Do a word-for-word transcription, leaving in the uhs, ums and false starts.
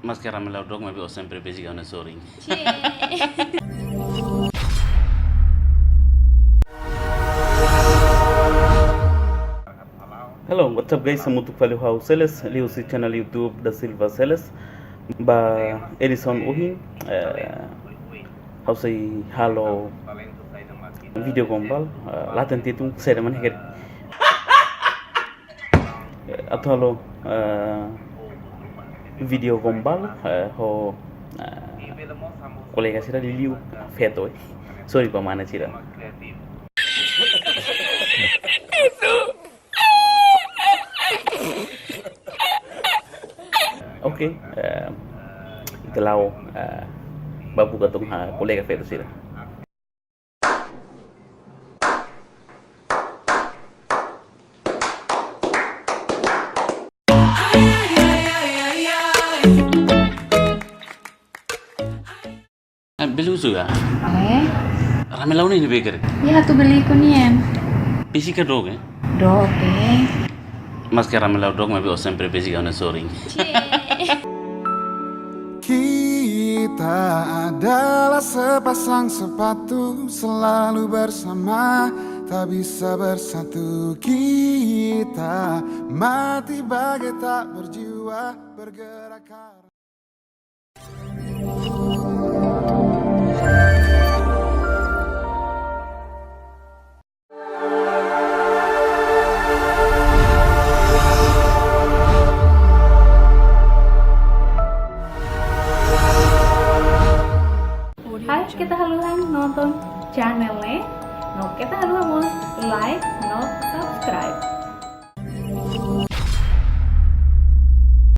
Maske rame la'o dook, maibé ó sempre besik ha'u-nia sorin. Hello, what's up guys? Hamutuk fali ho ha'u Celes, liuhusi channel YouTube Da Silva Celes. Ba edisaun ohin, eh, ha'u sei halo vídeo gombal, eh, la'ós tan titu, saida mak ha'u hakarak. Eh, atu halo, eh, vídeo gombal, eh, ho, eh, kolega sira liuliu feto, eh. Sorry ba mana sira. Oke, eh, ita la'o, eh, ba buka tun ho kolega feto sira. Eh, beli husu ka? Eh? Rame la'o ne'e iha ne'ebé karik? Ya, atu beli ku nian. Besik ka dook, eh? Dook, eh. Maske rame la'o dook, maibé ó sempre besik ha'u-nia sorin. Cie. Kita adalah sepasang sepatu, selalu bersama, tak bisa bersatu. Kita mati bagai tak berjiwa, bergerak karena